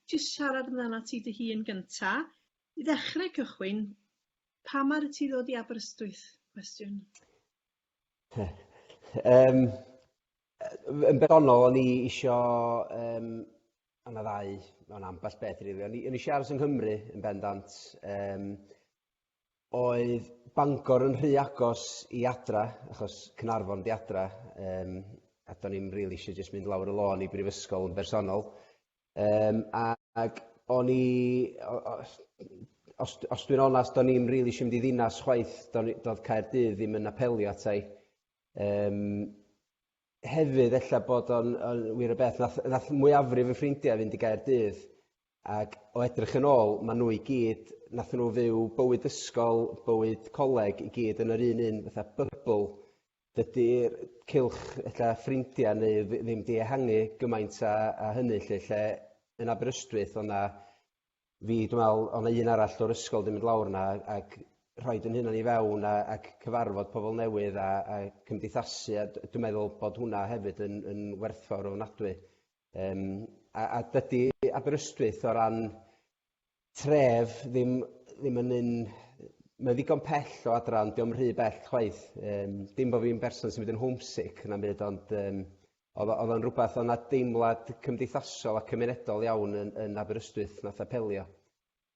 Jyst siarad amdano ti dy hun gynta. I ddechrau cychwyn, pam aru ti ddod i Aberystwyth? Cwestiwn. Yn bersonol o'n i isio o' 'na ddau, o' 'na ambell beth rili. O'n i isio aros yng Nghymru yn bendant. Oedd Bangor yn rhy agos i adra, achos Caernarfon 'di adra, a do'n i'm rili eisiau jyst mynd lawr y lôn i brifysgol yn bersonol. Ag o'n i, os dwi'n onast, do'n i'm rili eisiau mynd i ddinas chwaith, doedd Caerdydd ddim yn apelio ata i. Hefyd ella bod o'n o'n wir y beth, nath mwyafrif fy ffrindiau fynd i Gaerdydd, Ac o edrych yn ôl, maen nhw i gyd, nathon nhw fyw bywyd ysgol, bywyd coleg i gyd yn yr un un fatha bubble. Dydy'r cylch ella ffrindiau neu ddim 'di ehangu gymaint â, â hynny 'lly, lle yn Aberystwyth o' 'na fi dwi'n meddwl, o' 'na un arall o'r ysgol 'di mynd lawr 'na ac rhoid yn hunan i fewn a, ac cyfarfod pobl newydd a, a cymdeithasu a dwi'n meddwl bod hwnna hefyd yn, yn werthfawr ofnadwy. A dydy Aberystwyth o ran tref ddim, ddim yn un... Mae'n ddigon pell o adra, ond dio'm rhy bell chwaith. Dim bod fi'n berson sy'n mynd yn homesick na'm byd, ond oedd o'n rhywbeth, oedd 'na deimlad cymdeithasol a cymunedol iawn yn Aberystwyth nath apelio.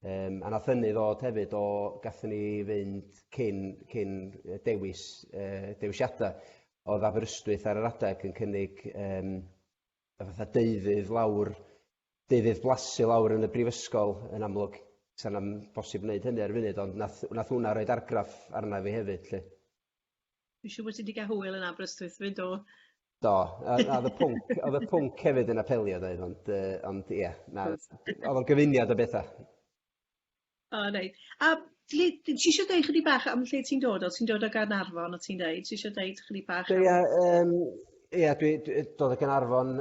A nath hynny ddod hefyd o, gathon ni fynd cyn dewis, dewisiadau. Oedd Aberystwyth ar yr adeg yn cynnig fatha deuddydd lawr, deuddydd blasu lawr yn y brifysgol yn amlwg. Sa'n am bosib wneud hynny ar y funud, ond nath hwnna roed argraff arna fi hefyd, 'lly. Dwi'n siŵr bod ti wedi cael hwyl yn Aberystwyth 'fyd, do? Do, a oedd y pwnc, oedd y pwnc hefyd yn apelio, doedd, ond ie, na, oedd o'n gyfuniad o bethau. O, reit. A lle, ti eisiau dweud chydig bach am lle ti'n dod o? Ti'n dod o Gaernarfon, o ti'n dweud? Ti eisiau dweud chydig bach am... Ie, ia, dwi dod o Gaernarfon,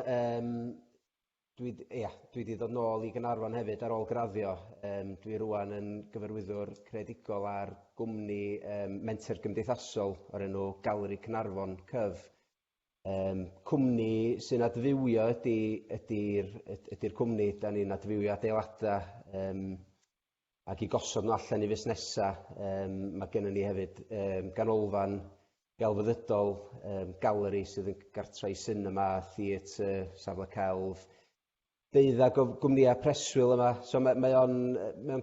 dwi, ia, dwi wedi dod nôl i Gaernarfon hefyd ar ôl graddio. Dwi rwan yn gyfarwyddwr creadigol ar gwmni menter gymdeithasol o'r enw Galeri Caernarfon Cyf. Cwmni sy'n adfywio ydy'r ydy cwmni. Da ni'n adfywio adeiladau ac i gosod nhw allan i fusnesau. Mae gennym ni hefyd ganolfan gelfyddydol, galeri sydd yn gartre i sinema, theatr, safle celf, deuddag o gwmnïau preswyl yma. So mae o'n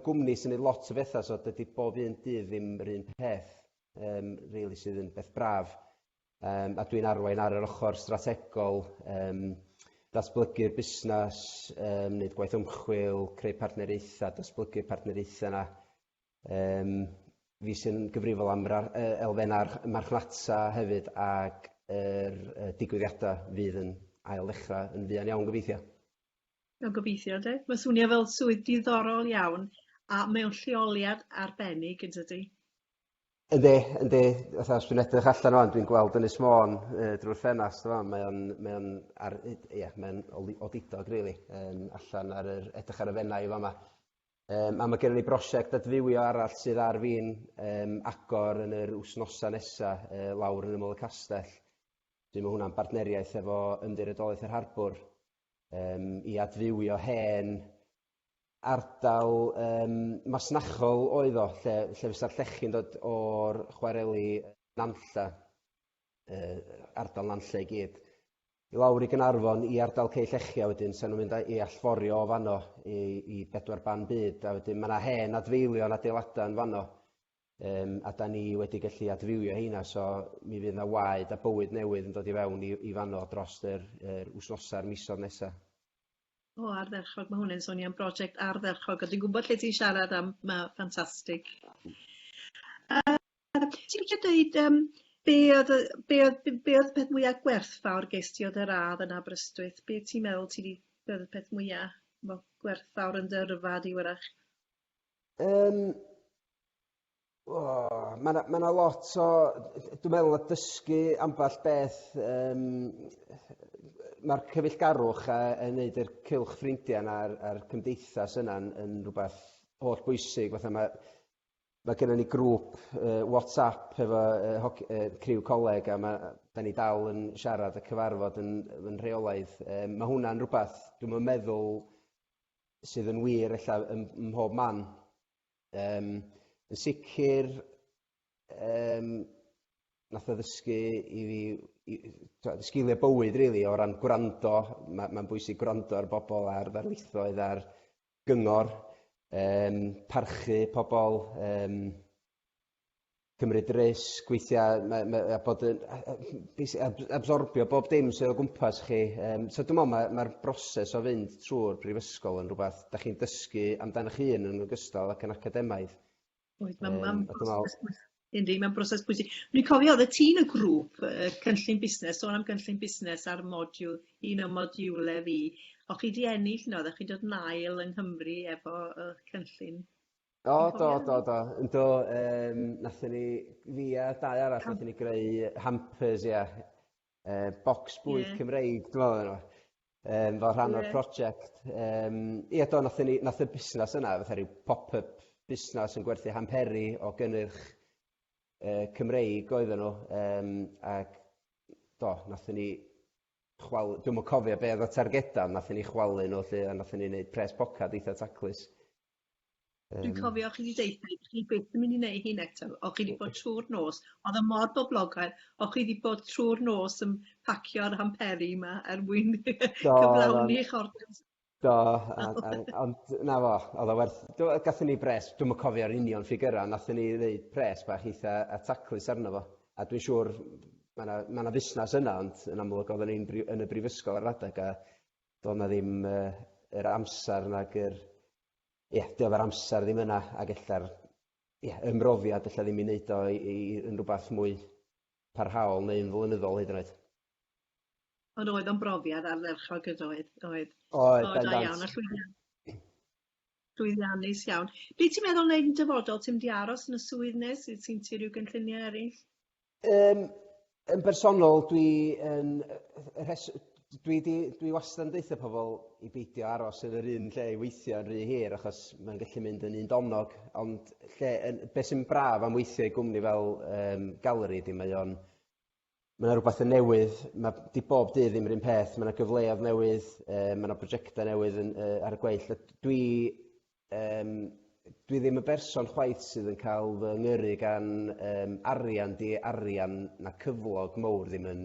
gwmni sy'n gwneud lot o bethau, so dydy bob un dydd ddim yr un peth, really, sydd yn beth braf. A dwi'n arwain ar yr ochr strategol, datblygu'r busnes, wneud gwaith ymchwil, creu partneriaethau, datblygu'r partneriaethau yna. Fi sy'n gyfrifol am yr elfennau marchnata hefyd ac yr digwyddiadau fydd yn ail ddechrau yn fuan iawn gobeithio. No, gobeithio, de. Mae'n swnio fel swydd diddorol iawn a mewn lleoliad arbennig yn dydy? Yndi, yndi. Fatha os dwi'n edrych allan rŵan dwi'n gweld Ynys Môn drwy'r ffenast yma, mae o'n ar, ia, mae o'n odidog rili, allan ar yr, edrych ar y Fenai fama. A mae gennym ni brosiect adfywio arall sydd ar fin agor yn yr wythnosau nesa lawr yn ymyl y castell. Dwi'n mae hwnna'n bartneriaeth efo Ymddiriedolaeth yr Harbwr i adfywio hen ardal masnachol oedd o, lle fysa'r llechi'n dod o'r chwareli Nantlle, ardal Nantlle i gyd, i lawr i Gaernarfon, i ardal Cei Llechi, a wedyn 'sa nhw'n mynd i allforio o fanno i bedwar ban byd, a wedyn mae 'na hen adfeilion adeiladau yn fanno, a da ni wedi gallu adfywio heina, so mi fydd 'na waed a bywyd newydd yn dod i fewn i fanno dros yr wythnosau a'r misoedd nesaf. O, ardderchog, mae hwn yn swnio am brosiect ardderchog, a dwi'n gwybod lle ti'n siarad am, mae ffantastig. Ti'n licio dweud be oedd, be oedd, be oedd y peth mwyaf gwerthfawr ges ti o dy radd yn Aberystwyth? Be ti'n meddwl ti 'di, be oedd y peth mwyaf gwerthfawr yn dy yrfa di wrach? O, mae 'na ma' 'na lot o... Dwi'n meddwl y dysgu ambell beth, mae'r cyfeillgarwch a yn neud yr cylch ffrindiau 'na a'r cymdeithas yna'n yn rhywbeth holl bwysig. Fatha mae gennym ni grŵp WhatsApp efo criw coleg a da ni dal yn siarad a cyfarfod yn rheolaidd. Mae hwnna'n rhywbeth dwi'm yn meddwl... sydd yn wir ella ym mhob man. Yym yn sicr yym nath o ddysgu i fi i t'od sgilie bywyd rili o ran gwrando, ma' ma'n bwysig gwrando ar bobol ar ddarlithoedd ar gyngor, yym parchu pobol, yym cymryd risg weithia' ma' ma' a bod yn basi- absorbio bob dim sydd o gwmpas chi yym so dwi me'wl ma' ma'r broses o fynd trw'r brifysgol yn rwbath 'dach chi'n dysgu amdanoch hun yn ogystal ac yn academaidd. Oes ma'n ma'n broses bwysig. Yndi mae'n broses bwysig. Dwi'n cofio oeddet ti'n y grŵp yy cynllun busnes, sôn am gynllun busnes ar modiwl, un o modiwle fi. O'ch chi 'di ennill yno, oeddech chi'n dod yn ail yng Nghymru efo y cynllun. Do do do do yndw yym nathon ni fi a dau arall nathon ni greu hampers ia yy bocs bwyd yeah. Cymreig dwi'n meddwl yno. Yym fel rhan o'r prosiect. Yym ie do nathon ni nath y busnes yna fatha ryw pop-up busnes yn gwerthu hamperi o gynnyrch yy Cymreig oedden nhw yym ac do nathon ni chwal- dwi'm yn cofio be' oedd y targeda ond nathon ni chwalu nhw 'lly a nathon ni neud pres pocad eitha taclus. Dwi'n cofio chi 'di deutha fi chi byth yn mynd i wneud hyn eto. O'ch chi 'di bod trwy'r nos. Oedd o mor boblogaidd. O'ch chi 'di bod trwy'r nos yn pacio'r hamperi 'ma er mwyn cyflawni eich orders. Do, a, a, ond na fo, oedd o werth... Gathon ni bres, dwi'm yn cofio'r union ffigyrau, nathon ni ddeud pres bach eitha a taclus arno fo. A dwi'n siŵr mae yna ma 'na fusnes yna, ond yn amlwg oedden ni'n yn y brifysgol ar adeg a doedd 'na ddim uh, yr amser nag yr ie, doedd yr amser ddim yna ac ella'r ie, ymroddiad ella ddim i wneud o i, i, yn rhywbeth mwy parhaol neu'n flynyddol hyd yn oed. Ond oedd o'n brofiad ardderchog yn oedd? Oedd. Oedd, o, da iawn, a llwyddiant. Llwyddiannus iawn. Be ti'n meddwl wneud yn dyfodol? Ti'n mynd i aros yn y swydd nes? Ti'n ti rhyw gynlluniau eraill? Yym yn bersonol dwi yn y rhes- dwi 'di dwi wastad yn deutha pobol i beidio aros yn yr un lle i weithio yn rhy hir achos mae'n gallu mynd yn un donog ond lle yn be' sy'n braf am weithio i gwmni fel yym Galeri 'di mae o'n ma' 'na rwbath yn newydd ma' 'di bob dydd ddim yr un peth ma' 'na gyfleoedd newydd yy ma' 'na brojecta newydd yn yy ar y gweill a dwi Yym dwi ddim yn berson chwaith sydd yn cael fy ngyrru gan yym arian, 'di arian na cyflog mowr ddim yn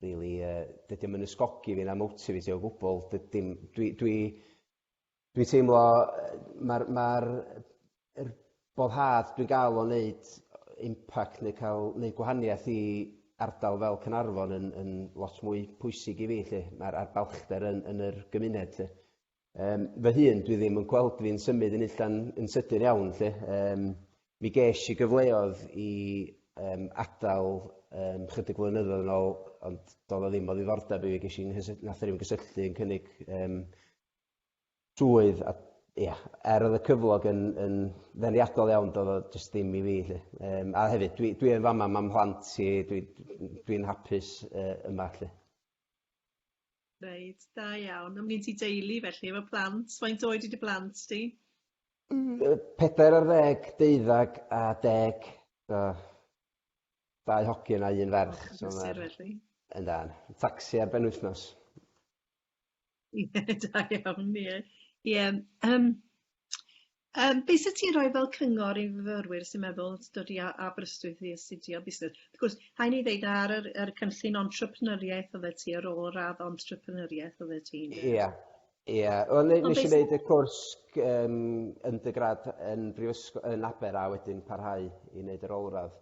rili yy dydi o'm yn ysgogi fi na motivatio o gwbwl dy- dim dwi dwi dwi teimlo yy ma'r ma'r yr boddhad dwi'n ga'l o neud impact neu ca'l neud gwahaniaeth i ardal fel Caernarfon yn yn lot mwy pwysig i fi 'lly ma'r a'r balchder yn yn yr gymuned 'lly. Yym fy hun dwi ddim yn gweld fi'n symud yn unlla'n yn sydyn iawn 'lly. Yym mi ges i gyfleoedd i yym adael yym chydig flynyddoedd yn ôl ond doedd o ddim o ddiddordeb i fi ges i'n nghysyll- nath rywun gysylltu yn cynnig yym swydd a ia er oedd y cyflog yn yn ddeniadol iawn doedd o jyst ddim i fi 'lly. Yym a hefyd dwi dwi yn fama ma'm mhlant i dwi dwi'n hapus yy yma 'lly. Reit, da iawn. A mi ti deulu felly efo plant. Faint oed yw dy blant di? Pedair ar ddeg, deuddag a deg. So, dau hogyn a un ferch. Oh, so mae'r... felly. Yndan. Tacsi ar benwythnos. Ie, da iawn, ie. Ie, yym, Yym, be 'sa ti'n rhoi fel cyngor i fyfyrwyr sy'n meddwl dod i A- Aberystwyth i astudio busnes? Wrth gwrs, rhaid ni ddeud ar yr, yr cynllun entrepreneuriaeth oeddet ti, ar ôl radd entrepreneuriaeth oeddet ti. Ie, ie. Wel, nes i wneud y cwrs um, undergrad yn Brifysgol yn Aber a wedyn parhau i wneud yr olradd.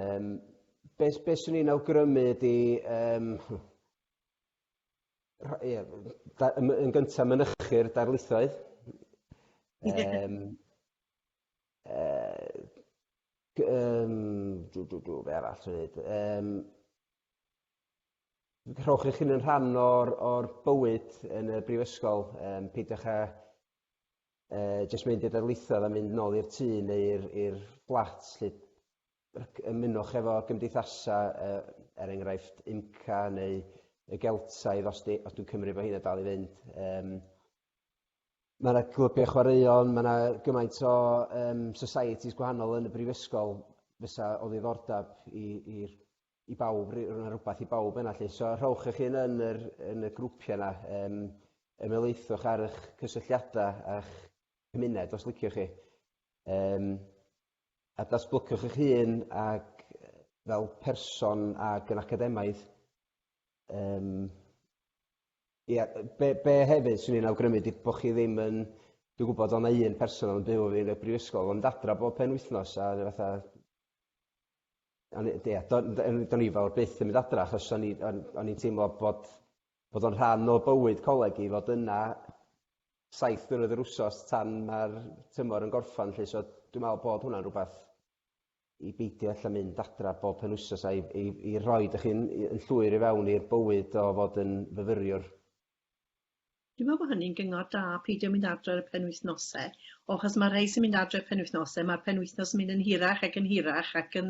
Um, be, be swn i'n awgrymu ydy, um, Ie, yn gyntaf mynychu'r darlithoedd. Yym yy yym dw dw dw be' arall swn i ddeud yym rhowch eich hun yn rhan o'r o'r bywyd yn y brifysgol yym peidiwch â yy jyst mynd i'r darlithoedd a mynd nôl i'r tŷ neu i'r i'r fflat 'lly. Ymunwch efo gymdeithasau, yy, er enghraifft UMCA neu y Geltaidd os, di, os dwi'n cymryd bod hynna dal i fynd. Um, mae yna clybiau chwaraeon, mae yna gymaint o um, societies gwahanol yn y brifysgol fysa o ddiddordeb i, i, i bawb, rhywbeth i bawb yna. Lly. So rhowch eich hun yn, yr, yn y grwpiau yna. Um, Ymhelaethwch ar eich cysylltiadau a'ch cymuned os liciwch chi. A datblygwch eich hun ac fel person ac yn academaidd. Ia, be hefyd 'swn i'n awgrymu 'di bo' chi ddim yn... Dwi'n gwybod o' 'na un person oedd yn byw efo fi yn y brifysgol yn mynd adra bob penwythnos a fatha o'n i ia do'n i fawr byth yn mynd adra achos o'n i o'n o'n i'n teimlo bod o'n rhan o bywyd coleg i fod yna 7 diwrnod yr wsos tan ma'r tymor yn gorffan 'lly, so dwi'n meddwl bod hwnna'n rhywbeth i beidio ella mynd adra bob penwythnos a i roid eich hun yn llwyr i fewn i'r bywyd o fod yn fyfyriwr. Dwi'n meddwl bod hynny'n gyngor da, peidio mynd adre ar y penwythnosau, achos mae rhai sy'n mynd adre penwythnosau, mae'r penwythnos yn mynd yn hirach ac yn hirach ac yn,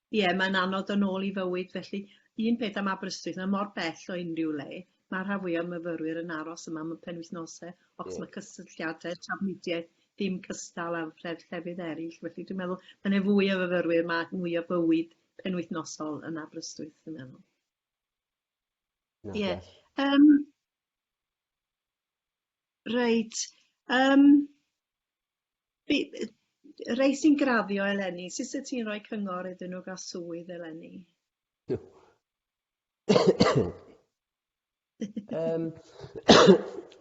ie, mae'n anodd yn ôl i fywyd. Felly, un peth am Aberystwyth, mae mor bell o unrhyw le, mae rhan fwyaf o'r myfyrwyr yn aros yma am y penwythnosau, achos mae cysylltiadau trafnidiaeth ddim cystal â llefydd eraill. Felly dwi'n meddwl mae yna fwy o fyfyrwyr, mae mwy o bywyd penwythnosol yn Aberystwyth, dwi'n meddwl. Ie. Yeah. Reit. Rei sy'n graddio eleni, sut wyt ti'n rhoi cyngor iddyn nhw gael swydd eleni?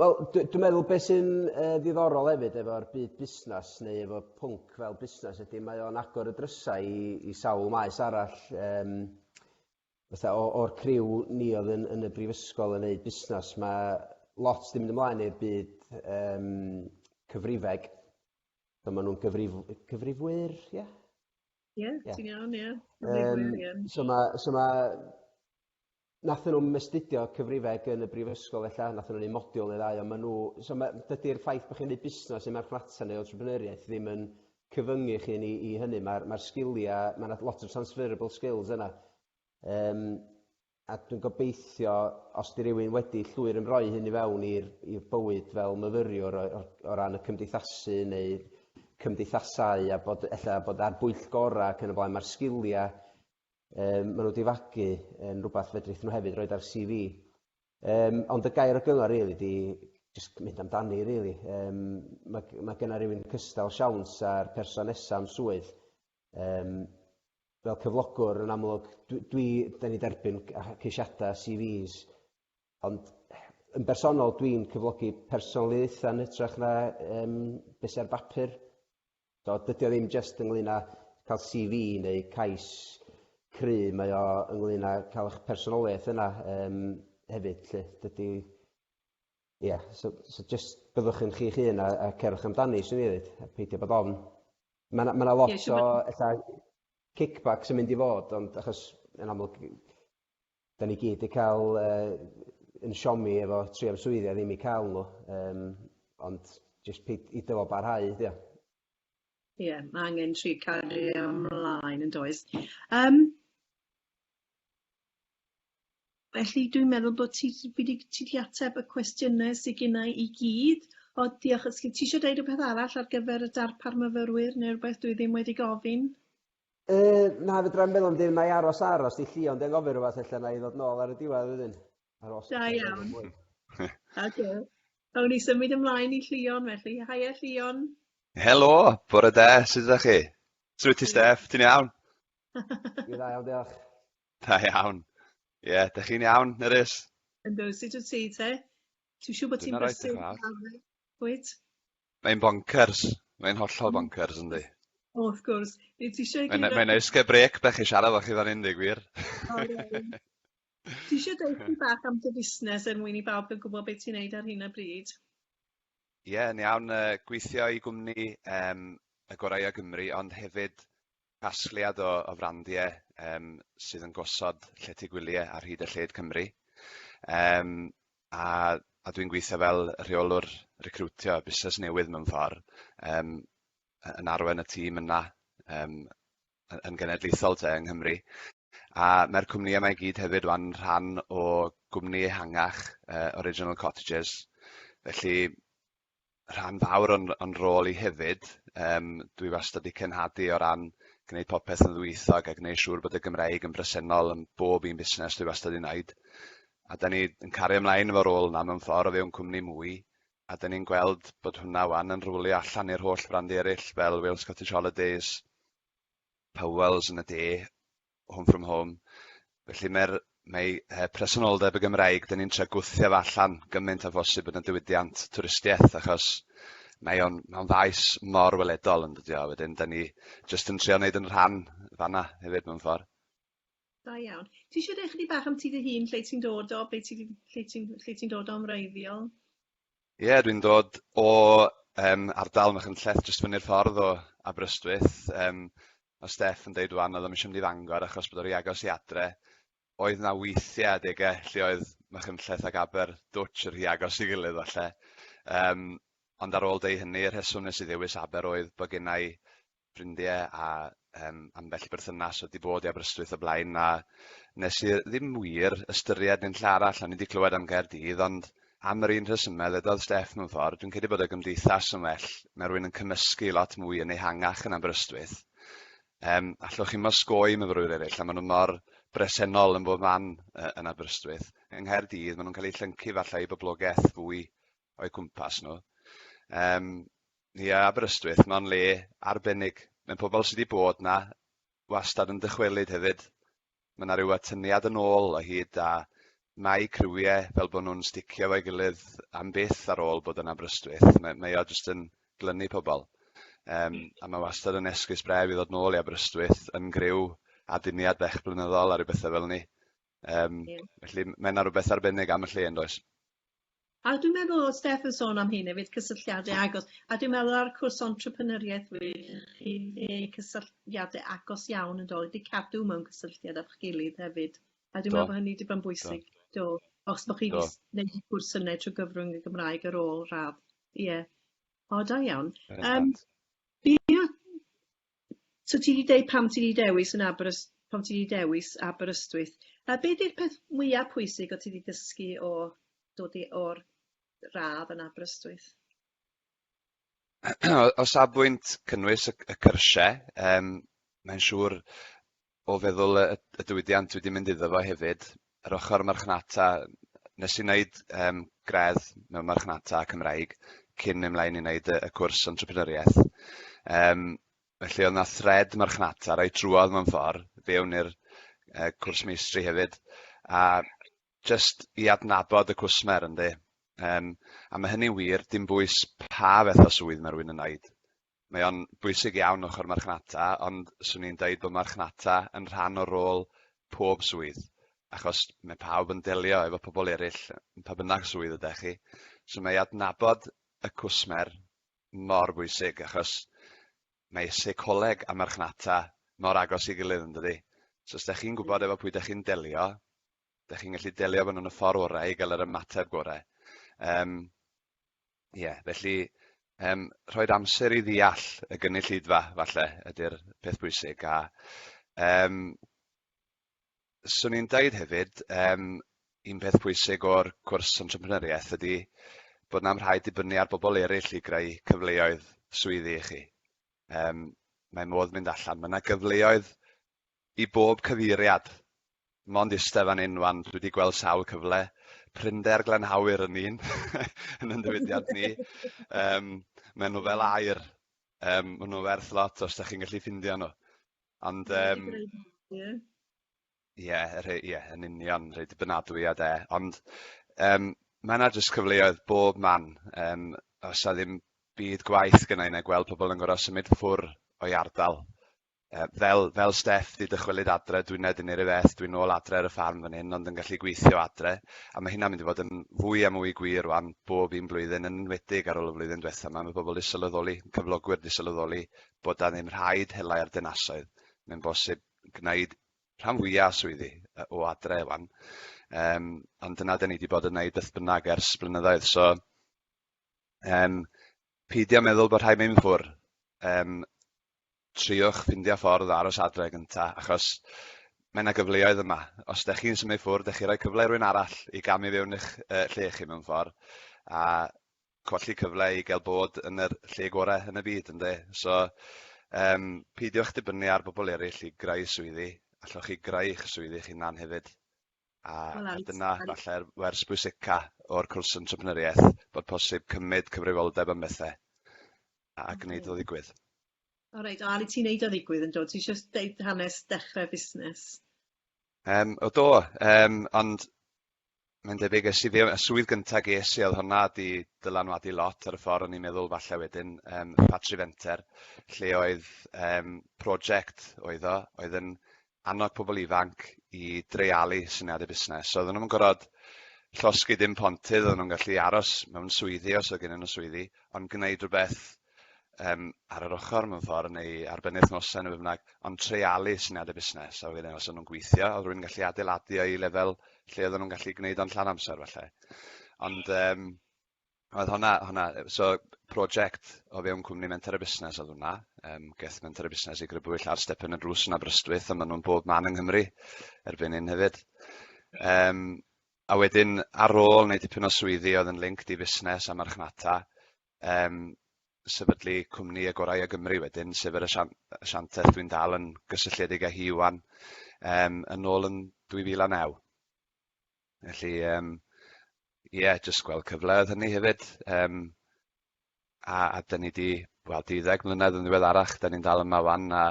Wel, dwi'n meddwl beth sy'n ddiddorol hefyd efo'r byd busnes neu efo pwnc fel busnes ydy mae o'n agor y drysau i sawl maes arall. Fatha o'r criw ni oedd yn y brifysgol yn neud busnes, mae lot 'di mynd ymlaen i'r byd cyfrifeg. So maen nhw'n cyfrifwyr, ie? Yeah? Ie, yeah, ti'n iawn, ie. So ma, nathon nhw'm astudio cyfrifeg yn y brifysgol ella, nathon nhw'n neud modiwl neu ddau, ond maen nhw... So dydy'r ffaith bod chi'n neud busnes neu marchnata neu entrepreneuriaeth ddim yn cyfyngu chi i hynny. Mae'r sgiliau, mae 'na lot o transferable skills yna. A dwi'n gobeithio, os 'di rhywun wedi llwyr ymroi hyn i fewn i'r bywyd fel myfyriwr o ran y cymdeithasu neu cymdeithasau a bod ella bod ar bwyllgora ac yn y blaen, mae'r sgiliau maen nhw wedi fagu yn rhywbeth fedrith nhw hefyd roed ar CV. Ond y gair o gyngor really di just mynd amdani really. Mae genna rhywun cystal siawns ar person nesaf am swydd. Fel cyflogwr yn amlwg, da ni derbyn ceisiadau CVs, ond yn bersonol dwi'n cyflogi personoliaethau yn hytrach na beth sy'n ar bapur. So, dydy o ddim just ynglyn â cael CV neu cais cry, mae o ynglyn â cael eich personoliaeth yna hefyd. Lle. Dydy... Ie, yeah, so just byddwch yn chi'ch hun a cerwch amdani, swn i ddweud, a peidio bod ofn. Mae yna ma lot o ella, kickbacks yn mynd i fod, ond achos yn amlwg, da ni gyd wedi cael yn siomi efo trio am swyddi a ddim i cael nhw. Ond just i dyfo barhau, ydy o. Ie, yeah, mae angen tri cario ymlaen yn does. Felly dwi'n meddwl bod ti wedi ateb y cwestiynau sydd gennau i gyd. O, diolch. Ti eisiau dweud rhywbeth arall ar gyfer y darpar myfyrwyr neu rhywbeth dwi ddim wedi gofyn? Na, fedra i'm meddwl am dim, na i aros di Llion di'n gofyn rhywbeth ella na i ddod nôl ar y diwedd wedyn. Aros. Da iawn. Oce. Awn ni symud ymlaen i Llion felly. Haia, Llion. Helo, bore da, sut ydych chi? Sut wyt ti, Steff? Ti'n iawn? Dwi'n dda iawn, diolch. Da iawn. Ie, yeah, da chi'n iawn, Nerys? Yndw, sut wyt ti te? Ti'n siŵr bod ti'n brysur? Wyt? Mae'n bonkers. Mae'n hollol bonkers, yndi. O, wrth gwrs. Ti eisiau Mae'n neis gael brêc bach i siarad efo chi fan hyn, dweud gwir. Ti eisiau dweud chi bach am dy fusnes er mwyn i bawb yn gwybod beth ti'n neud ar hyn o bryd? Ie, yeah, yn iawn. Gweithio i gwmni y gorau o Gymru, ond hefyd casgliad o frandiau sydd yn gosod llety gwyliau ar hyd y lled Cymru. A dwi'n gweithio fel rheolwr recrwtio busnes newydd mewn ffordd, yn arwain y tîm yna yn genedlaethol te yng Nghymru. A mae'r cwmni yma i gyd hefyd wan rhan o gwmni ehangach, Original Cottages. Felly rhan fawr o'n rôl i hefyd, dwi wastad wedi cenhadu o ran gwneud popeth yn ddwyieithog a gwneud siŵr bod y Gymraeg yn bresennol yn bob un busnes dwi wastad wedi wneud. A 'dan ni yn cario ymlaen efo'r rôl 'na mewn ffordd o fewn cwmni mwy, a 'dan ni'n gweld bod hwnna 'wan yn rowlio allan i'r holl frandiau eraill fel Wales Cottage Holidays, Powell's yn y de, Home From Home. Felly mae'r mae presenoldeb y Gymraeg, 'dan ni'n trio gwthio fo allan gymaint â phosib yn y diwydiant twristiaeth, achos mae o'n mae o'n faes mor weledol yn dydi o. Wedyn 'dan ni jyst yn trio wneud yn rhan fanna hefyd mewn ffordd. Da iawn. Ti eisiau dweud chydig bach am ti dy hun, lle ti'n dod o, be ti, lle ti'n lle ti'n dod o'n wreiddiol? Ie, yeah, dwi'n dod o ardal Machynlleth, jyst fyny'r ffordd o Aberystwyth. Mae Steff yn deud wan oedd o'm eisiau mynd i Fangor achos bod o rhy agos i adre. Oedd 'na weithiau adegau lle oedd Machynlleth ac Aber dwtsh yn rhy agos i gilydd falle. Ond ar ôl deud hynny, y rheswm nes i ddewis Aber oedd bod gennai ffrindiau a ambell i berthynas oedd 'di bod i Aberystwyth o blaen, a nes i ddim wir ystyried nunlle arall. O'n i 'di clywed am Gaerdydd, ond am yr un rhesymau ddedodd Steff mewn ffordd, dwi'n credu bod y gymdeithas yn well, mae rhywun yn cymysgu lot mwy yn ehangach yn Aberystwyth. Allwch chi'm osgoi myfyrwyr eraill, a maen nhw mor bresennol yn bob man yn Aberystwyth. Yng Nghaerdydd, maen nhw'n cael eu llyncu falle i boblogaeth fwy o'u cwmpas nhw. Ie, Aberystwyth, mae'n le arbennig. Mae pobl sydd wedi bod 'na wastad yn dychwelyd hefyd. Mae 'na ryw atyniad yn ôl o hyd, a mae criwiau fel bod nhw'n sticio efo'i gilydd am byth ar ôl bod yn Aberystwyth. Mae o jyst yn glynu pobl. A mae wastad yn esgus bref i ddod nôl i Aberystwyth yn griw aduniad bech blynyddol a rhyw bethau fel 'ny. Felly mae 'na rhywbeth arbennig am y lle yn does? A dwi'n meddwl oedd Steff yn sôn am hyn hefyd, cysylltiadau agos. A dwi'n meddwl ar y cwrs entrepreneuriaeth hefyd, chi wedi cysylltiadau agos iawn yn dod, wedi cadw mewn cysylltiad â'ch gilydd hefyd. A dwi'n meddwl bod hynny wedi bod yn bwysig. Do. Os bod chi wedi gwneud y cwrs yna trwy gyfrwng y Gymraeg ar ôl radd. Ie. Yeah. O, da iawn. So ti wedi deud pam ti wedi dewis yn Aberys pam ti wedi dewis Aberystwyth. A be di'r peth mwyaf pwysig o ti wedi dysgu o dod i o'r radd yn Aberystwyth? O safbwynt cynnwys y cyrsiau, mae'n siŵr o feddwl y diwydiant dwi 'di mynd iddo fo hefyd, yr ochr marchnata, nes i wneud gradd mewn marchnata Cymraeg cyn mynd mlaen i wneud y cwrs entrepreneuriaeth. Felly oedd 'na thread marchnata reit drwodd mewn ffordd, fewn i'r cwrs meistri hefyd, a jyst i adnabod y cwsmer ynde. A mae hynny'n wir dim bwys pa fath o swydd mae rhywun yn wneud. Mae o'n bwysig iawn ochr marchnata, ond 'swn i'n deud bod marchnata yn rhan o rôl pob swydd, achos mae pawb yn delio efo pobl eraill yn pa bynnag swydd ydych chi. So mae adnabod y cwsmer mor bwysig, achos mae seicoleg a marchnata mor agos i gilydd yn dydi? So os ydych chi'n gwybod efo pwy ydych chi'n delio, ydych chi'n gallu delio efo nhw yn y ffordd orau i gael yr ymateb gorau. Ie, felly rhoi'r amser i ddeall y gynulleidfa falle ydy'r peth bwysig. A 'swn i'n deud hefyd, un peth pwysig o'r cwrs entrepreneuriaeth ydy bod na'm rhaid dibynnu ar bobl eraill i greu cyfleoedd swyddi i chi. Mae modd mynd allan. Mae yna gyfleoedd i bob cyfeiriad. Mond iste fan hyn 'wan, dwi 'di gweld sawl cyfle. Prinder glanhawyr yn un yn ein diwydiant ni. Maen nhw fel aur. Maen nhw werth lot os dach chi'n gallu ffindio nhw. Ond ie, ie, yn union, rhai dibynadwy a de. Ond mae yna jyst cyfleoedd bob man. Os 'na ddim byd gwaith gynna i na gweld pobl yn gorfod symud ffwr' o'i ardal. Fel Steff 'di dychwelyd adre, dwi'n neud yr un fath, dwi'n nôl adre ar y ffarm fan hyn, ond yn gallu gweithio adre. A mae hynna'n mynd i fod yn fwy a mwy gwir rwan bob un blwyddyn, yn enwedig ar ôl y flwyddyn diwetha 'ma, mae pobl 'di sylweddoli, cyflogwyr 'di sylweddoli bod 'da ddim rhaid hela i'r dinasoedd. Mae'n bosib gwneud rhan fwya o swyddi o adre wan. Ond dyna 'dan ni 'di bod yn neud beth bynnag ers blynyddoedd. So peidio meddwl bod rhaid mynd ffwr'. Triwch ffindio ffordd o aros adre gynta, achos mae 'na gyfleoedd yma. Os 'dach chi'n symud ffwrdd, 'dach chi roi cyfle i rywun arall i gamu fewn i'ch lle chi mewn ffordd, a colli cyfle i gael bod yn yr lle gorau yn y byd, ynde? So peidiwch dibynnu ar bobl eraill i greu swyddi. Allwch chi greu eich swyddi eich hunan hefyd. A Wel, a Alex, dyna Alex. falle'r wers bwysica o'r cwrs entrepreneuriaeth, bod posib cymryd cyfrifoldeb am bethau a gwneud o ddigwydd. O reit, o Ali, ti'n neud o ddigwydd yn dod? Ti eisiau deud hanes dechrau busnes? O do, ond mae'n debyg es i fewn, y swydd gyntaf ges i oedd hwnna 'di dylanwadu lot ar y ffordd o'n i'n meddwl falle wedyn, Ffatri Fenter, lle oedd prosiect oedd o, oedd yn annog pobl ifanc i dreialu syniadau busnes. So oedden nhw'm yn gorfod llosgi dim pontydd, oedden nhw'n gallu aros mewn swyddi os oedd gennyn nhw swyddi, ond gwneud rhywbeth ar yr ochr mewn ffordd, neu ar benwythnosau neu be bynnag, ond treialu syniadau busnes. A wedyn os o'n nhw'n gweithio, oedd rhywun yn gallu adeiladu o i lefel lle oedden nhw'n gallu gwneud o'n llawn amser falle. Ond oedd hwnna, hwnna, so prosiect o fewn cwmni Menter a Busnes oedd hwnna. Gaeth Menter a Busnes ei grybwyll ar stepen y drws yn Aberystwyth, a maen nhw'n bob man yng Nghymru erbyn hyn hefyd. A wedyn ar ôl wneud dipyn o swyddi oedd yn linked i fusnes a marchnata, sefydlu cwmni y gorau o Gymru wedyn, sef yr asiantaeth dwi'n dal yn gysylltiedig â hi wan, yn ôl yn 2009. Felly, ie, yeah, jyst gweld cyfle oedd hynny hefyd. A dyn ni di, wel, 12 mlynedd yn ddiweddarach, dyn ni'n dal yma wan a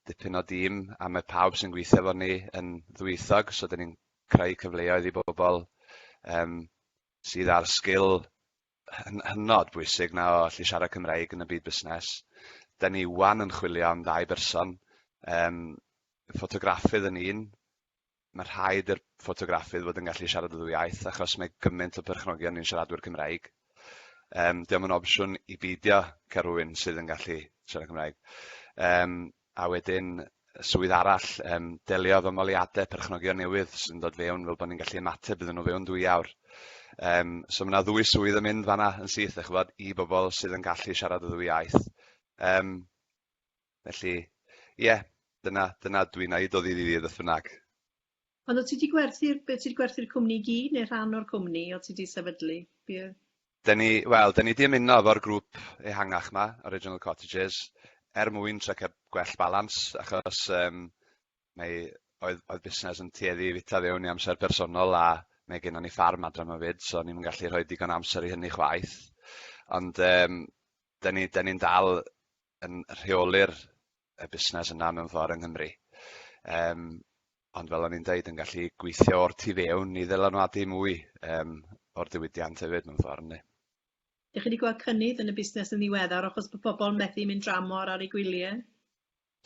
dipyn o dîm, a mae pawb sy'n gweithio efo ni yn ddwyieithog, so dyn ni'n creu cyfleoedd i bobl sydd â'r sgil hynod bwysig 'na o allu siarad Cymraeg yn y byd busnes. Da ni wan yn chwilio am ddau berson, ffotograffydd yn un, mae rhaid i'r ffotograffydd fod yn gallu siarad y ddwy iaith achos mae gymaint o perchnogion ni'n siaradwyr Cymraeg. Dio'm yn opsiwn i beidio cael rhywun sydd yn gallu siarad Cymraeg. A wedyn swydd arall, delio efo ymholiadau perchnogion newydd sy'n dod fewn fel bod ni'n gallu ymateb iddyn nhw fewn 2 awr. So mae yna ddwy swydd yn mynd fanna yn syth, eich bod, i bobl sydd yn gallu siarad y ddwy iaith. Felly, ie, yeah, dyna dwi'n neud o ddydd i ddydd beth bynnag. Ond o ti wedi gwerthu'r, ti wedi gwerthu'r cwmni i gyd neu rhan o'r cwmni o ti wedi sefydlu? Be... Da ni, wel, da ni wedi ymuno efo'r grŵp ehangach ma, Original Cottages, er mwyn trio cael gwell balans, achos mae, oedd busnes yn tueddu i fita fewn i amser personol a mae gennon ni ffarm adra yma fyd, so ni'm yn gallu rhoi digon amser i hynny chwaith. Ond da ni'n dal yn rheoli'r y busnes yna mewn ffordd yng Nghymru. Ond fel o'n i'n deud, yn gallu gweithio o'r tu fewn i ddylanwadu mwy o'r diwydiant hefyd mewn ffordd, yndi. Dych chi wedi gweld cynnydd yn y busnes yn ddiweddar achos bod pobl methu mynd dramor ar eu gwyliau?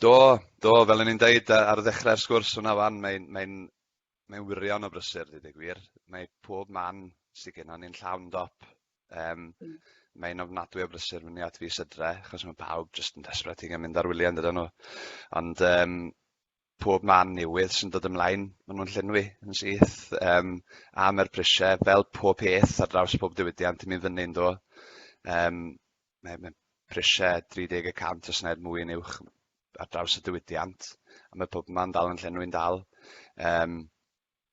Do, do, fel o'n i'n deud ar ddechrau'r sgwrs hwnna wan, mae'n wirion o brysur, dweud y gwir. Mae pob man sydd gennon ni'n llawn dop. Mae'n ofnadwy o brysur fyny at fis Hydre, achos mae pawb jyst yn desperate i gael mynd ar wyliau, yndyden nhw. Ond pob man newydd sy'n dod ymlaen, maen nhw'n llenwi yn syth. A mae'r prisiau, fel pob peth ar draws pob diwydiant, yn mynd fyny yn do. Mae prisiau 30% os nad mwy yn uwch ar draws y diwydiant, a mae pob man dal yn llenwi'n dal.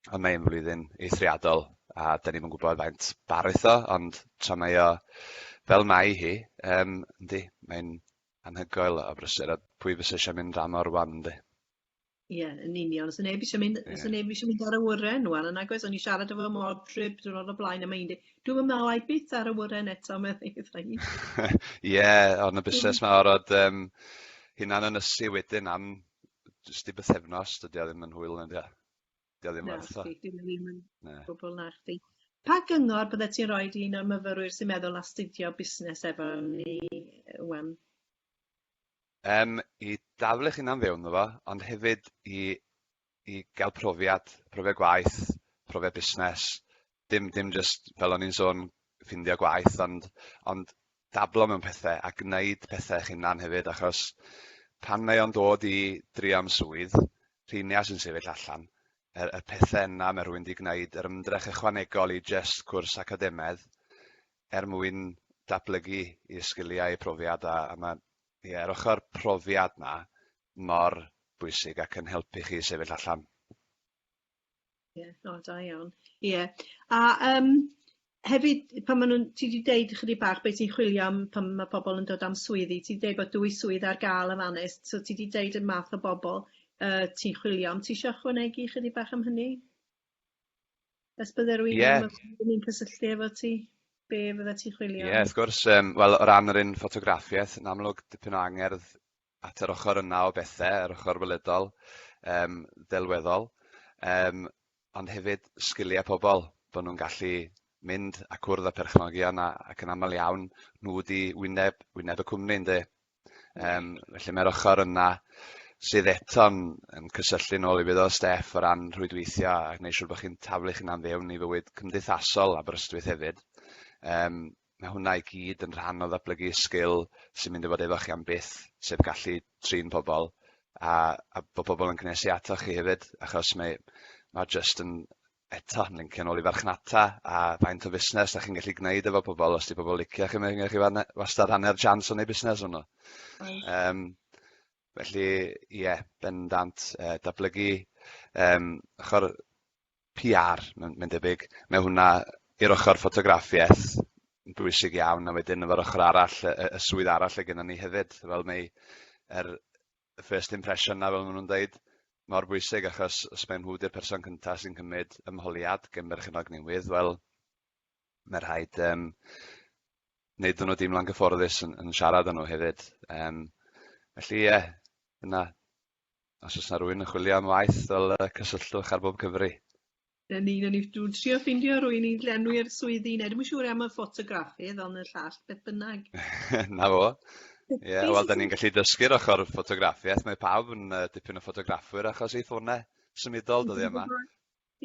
Ond mae'n flwyddyn eithriadol, a da ni'm yn gwybod faint barith o, ond tra mae o fel mae hi, yndi, mae'n anhygoel o brysur, a pwy fysa eisiau mynd dramor rwan, yndi? Ie, yn union. Os neb eisiau mynd, os neb eisiau mynd ar awyren rwan, yn nag oes, o'n i siarad efo Modryb diwrnod o blaen, a mae'n dweud, dwi'm yn meddwl ai byth ar awyren eto, meddai hi. Ie, ond y busnes ma orod hunan ynysu wedyn am jyst i bythefnos, dydy o ddim yn hwyl, na, dio. Dio ddim werth o. Na, dim ddim yn gwbl na chdi. Pa gyngor byddet ti'n rhoi i un o'r myfyrwyr sy'n meddwl astudio busnes efo ni wan? I daflu eich hunan fewn iddo fo, ond hefyd i gael profiad, profiad gwaith, profiad busnes. Dim jyst, fel o'n i'n sôn, ffindio gwaith, ond dablo mewn pethau a gwneud pethau eich hunan hefyd, achos pan mae o'n dod i drio am swydd, rheinia sy'n sefyll allan, y pethau yna mae rhywun wedi gwneud, yr ymdrech ychwanegol i jyst cwrs academaidd, er mwyn datblygu i sgiliau, i profiad, a mae, ie, yr ochr profiad na mor bwysig ac yn helpu chi sefyll allan. Ie, o, da iawn. Ie, a hefyd, pan maen nhw'n, ti 'di deud chydig bach beth ti'n chwilio am pan mae pobl yn dod am swyddi, ti 'di deud bod dwy swydd ar gael yn fan'na, so ti 'di deud y math o bobl ti'n chwilio am. Ti isio ychwanegu chydig bach am hynny? Os bydde rhywun yn yn cysylltu efo ti, be fydde ti'n chwilio? Ie, yeah, wrth gwrs. Wel, o ran yr un ffotograffiaeth, yn amlwg dipyn o angerdd at yr ochr yna o bethau, yr ochr weledol, ddelweddol, ond hefyd sgiliau pobl, bod nhw'n gallu mynd a cwrdd â perchnogion ac yn aml iawn nhw 'di wyneb y cwmni, ynde? Felly mae'r ochr yna sydd eto'n yn cysylltu nôl i beth o Steff o ran rhwydweithio a gwneud siŵr bod chi'n taflu'ch hunan fewn i fywyd cymdeithasol Aberystwyth hefyd. Mae hwnna i gyd yn rhan o ddatblygu sgil sy'n mynd i fod efo chi am byth, sef gallu trin pobl a bod pobl yn cynhesu atoch chi hefyd, achos mae jyst yn eto yn lincio nôl i farchnata a faint o fusnes da chi'n gallu gwneud efo pobl. Os 'di pobl licio chi, mae gennych chi wastad hanner chance o wneud busnes efo nhw. Felly ie, yeah, bendant, datblygu ochr PR, mae'n debyg. Mae hwnna i'r ochr ffotograffiaeth yn bwysig iawn, a wedyn efo'r ochr arall, y swydd arall y gennym ni hefyd, fel mae yr first impression 'na, fel maen nhw'n dweud, mor bwysig, achos os mae nhw 'di'r person cyntaf sy'n cymryd ymholiad gen berchennog newydd, wel, mae rhaid wneud nhw deimlo'n gyfforddus yn siarad â nhw hefyd. Felly ie, dyna, os oes 'na rhywun yn chwilio am waith, fel cysylltwch ar bob cyfri. Na ni, na ni, dwi'n trio ffeindio rhywun i lenwi'r swyddi, neu dwi'm yn siŵr am y ffotograffydd, ond y llall, beth bynnag. Na fo. Ie, yeah, wel, da ni'n gallu dysgu'r ochr ffotograffiaeth. Mae pawb yn dipyn o ffotograffwyr achos eu ffonau symudol dyddiau yma.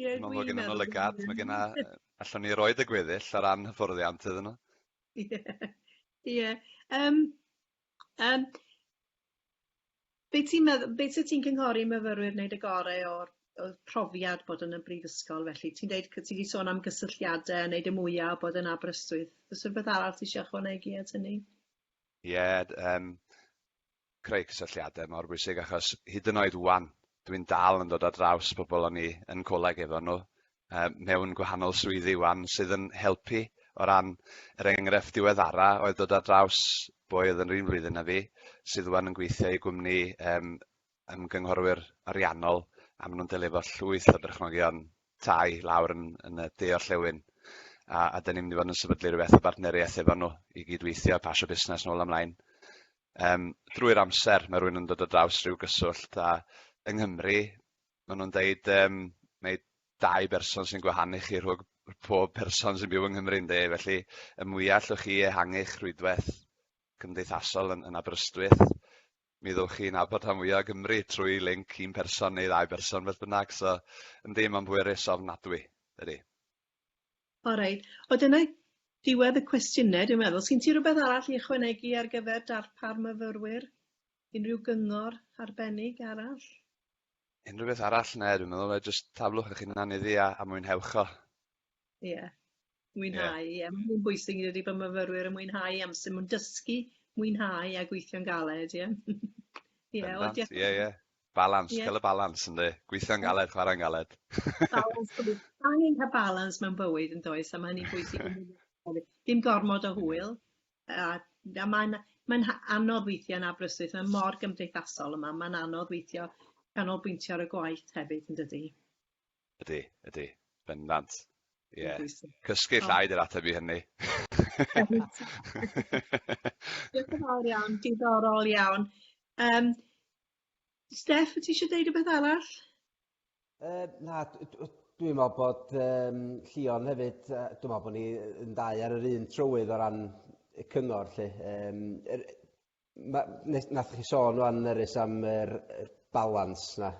Ie, Dwi'n meddwl dwi'n bod gen nhw meddwl lygad, mae genna, allwn ni roed y gweddill o ran hyfforddiant iddyn nhw. Ie, ie. Be ti'n meddwl, beth sydd ti'n cynghori myfyrwyr wneud y gorau o'r profiad bod yn y brifysgol felly? Ti'n deud, ti wedi sôn am gysylltiadau, wneud y mwyaf o bod yn Aberystwyth. Oes rhywbeth arall ti eisiau ychwanegu at hynny? Ie, yeah, creu cysylltiadau mor bwysig, achos hyd yn oed wan, dwi'n dal yn dod ar draws pobl o'n i yn coleg efo nhw mewn gwahanol swyddi wan sydd yn helpu. O ran yr enghraifft diweddara oedd dod ar draws boi oedd yn yr un flwyddyn na fi, sydd wan yn gweithio i gwmni ymgynghorwyr ariannol, a maen nhw'n delio efo llwyth o berchnogion tai lawr yn y de-orllewin. A dyn ni'n mynd i fod yn sefydlu rhywbeth o bartneriaeth efo nhw i gydweithio a pasio busnes nôl ymlaen. Drwy'r amser mae rhywun yn dod ar draws rhyw gyswllt, a yng Nghymru maen nhw'n deud mae dau berson sy'n gwahanu chi rhwng pob person sy'n byw yng Nghymru, ynde? Felly y mwyaf allwch chi ehangu'ch rhwydwaith cymdeithasol yn Aberystwyth, mi ddowch chi'n nabod rhan fwyaf o Gymru trwy link un person neu ddau berson beth bynnag. So yndi, mae'n bwerus ofnadwy, ydy. O reit. O dyna diwedd y cwestiynau, dwi'n meddwl. Sgyn ti rhywbeth arall i ychwanegu ar gyfer darpar myfyrwyr? Unrhyw gyngor arbennig arall? Unrhyw beth arall? Ne, dwi'n meddwl, jyst taflwch eich hunan iddi a mwynhewch o. Ie, yeah. Mwynhau, ie. Yeah. Mae'n bwysig i dydi bod myfyrwyr yn mwynhau amser, mwyn dysgu, mwynhau a gweithio'n galed, ie. Ie, Ie, ie. Balans, cael y balans, yndi. Gweithio'n galed, chwarae'n galed. Balans, angen cael balans mewn bywyd yn does, a mae hynny'n bwysig. Dim gormod o hwyl, a mae'n anodd weithiau yn Aberystwyth, mae'n mor gymdeithasol yma, mae'n anodd weithio canolbwyntio ar y gwaith hefyd, yn dydi? Ydy, ydy, bendant. Ie. Yeah. Cysgu llai di'r ateb i hynny. Diolch yn fawr iawn, diddorol iawn. Steff, wyt ti eisiau deud rhywbeth arall? Na, dwi'n meddwl bod Llion hefyd, dwi'n meddwl bod ni yn dau ar yr un trywydd o ran y cyngor, lle. Nath chi sôn wan, Nerys, am yr balans na.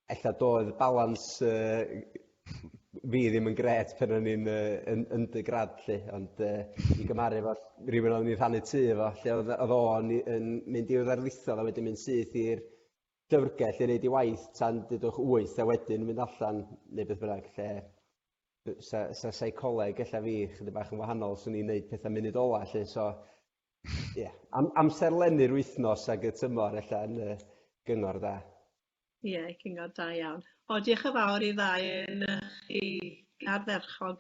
Ella doedd balans fi ddim yn grêt pan o'n i'n yn undergrad, lle, ond i gymharu efo rhywun o'n i'n rhannu tŷ efo, lle oedd o'n yn mynd i'w ddarlithoedd a wedyn mynd syth i'r llyfrgell i wneud ei waith tan dudwch 8 a wedyn mynd allan neu beth bynnag, lle sa seicoleg ella fi chydig bach yn wahanol, swn i'n neud pethau munud ola, lle, so ie, yeah. Amserlennu'r wythnos ag y tymor ella yn gyngor da. Ie, yeah, cyngor da iawn. O, diolch yn fawr i ddau yn chi, ardderchog.